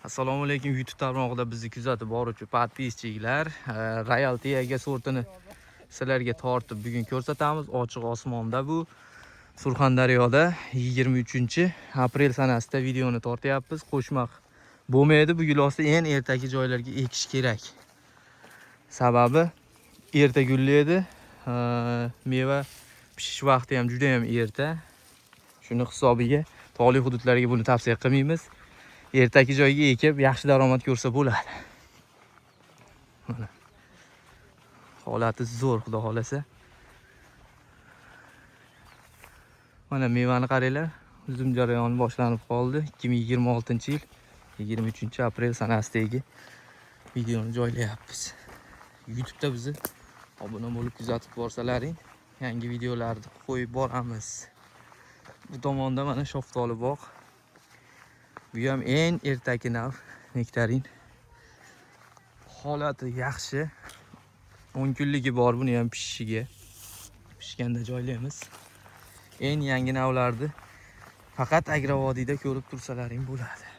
Assalomu alaykum, YouTube tarmog'ida bizni kuzatib boruvchi подписчик lar. Royal Tiaga sortini sizlarga tortib bugun ko'rsatamiz. Ochiq osmonda, bu Surxondaryoda 23 aprel sanasida videoni tortyapmiz. Qo'shmaq bo'lmaydi. Bu gilosni eng ertaki joylarga ekish kerak. Sababi erta gullaydi. Meva pishish vaqti ham juda ham erta. Shuni hisobiga tog'li hududlarga buni tavsiya qilmaymiz. Ertaki joyga ekib, yaxshi daromad ko'rsa bo'ladi. Mana. Holati zo'r, xudo xolasa. Mana mevani qaranglar. Uzum jarayoni boshlanib qoldi. 2026-yil 23 aprel sanasidagi videoni joylayapmiz. YouTube'da bizni obuna bo'lib kuzatib borsalaring, yangi videolarni qo'yib boramiz. Bu tomonda mana shaftoli bog'. Bu ham eng ertaki nav nektarin. Holati yaxshi. 10 kunligi bor buni ham pishishiga. Pishganda joylaymiz. Eng yangi navlarni faqat Agrovodiyda ko'rib tursalaring bo'ladi.